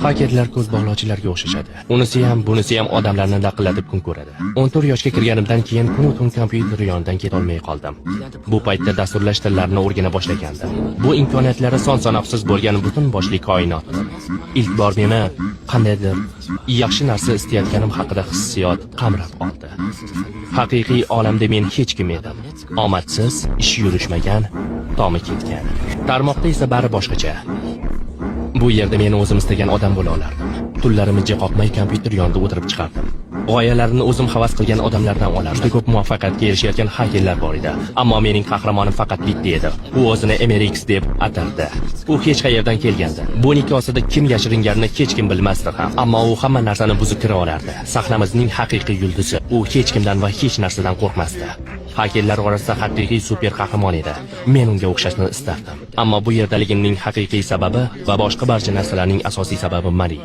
Xakerlar ko'z bog'lovchilarga o'xshashadi. Unisi ham, bunisi ham odamlarni laqillatib kun ko'radi. 14 yoshga kirganimdan keyin kunu tun kompyuter yonidan ketolmay qoldim. Bu paytda dasturlash tillarini o'rgana boshlagandim. Bu imkoniyatlari son sanoqsiz bo'lgan butun boshli koinotdir. Ilk bor meni qandaydir yaxshi narsa istayotganim haqida hissiyot qamrab oldi. Haqiqiy olamda men hech kim edim. Omadsiz, ishi yurishmagan, tomi ketgan. Tarmoqda esa bari boshqacha. Bu yerda men o'zim istagan odam bo'la olardim. Tunlarimni jiq qoqmay kompyuter yonida o'tirib chiqardim. G'oyalarimni o'zim havas qilgan odamlardan olardim. Juda ko'p muvaffaqiyatga erishayotgan xakerlar bor edi. Ammo mening qahramonim faqat bitta edi. U o'zini MRX deb atardi. U hech qayerdan kelgandi. Bu nikosida kim yashiringanini hech kim bilmasdi ham. Ammo u hamma narsani buzib kira olardi. Sahnamizning haqiqiy yulduzi. U hech kimdan va hech narsadan qo'rqmasdi. Xakerlar orasida haqiqiy super qahramon edi. Men unga o'xshashni istardim. Ammo bu yerdaligimning haqiqiy sababi va boshqa barcha narsalarning asosiy sababi Mari.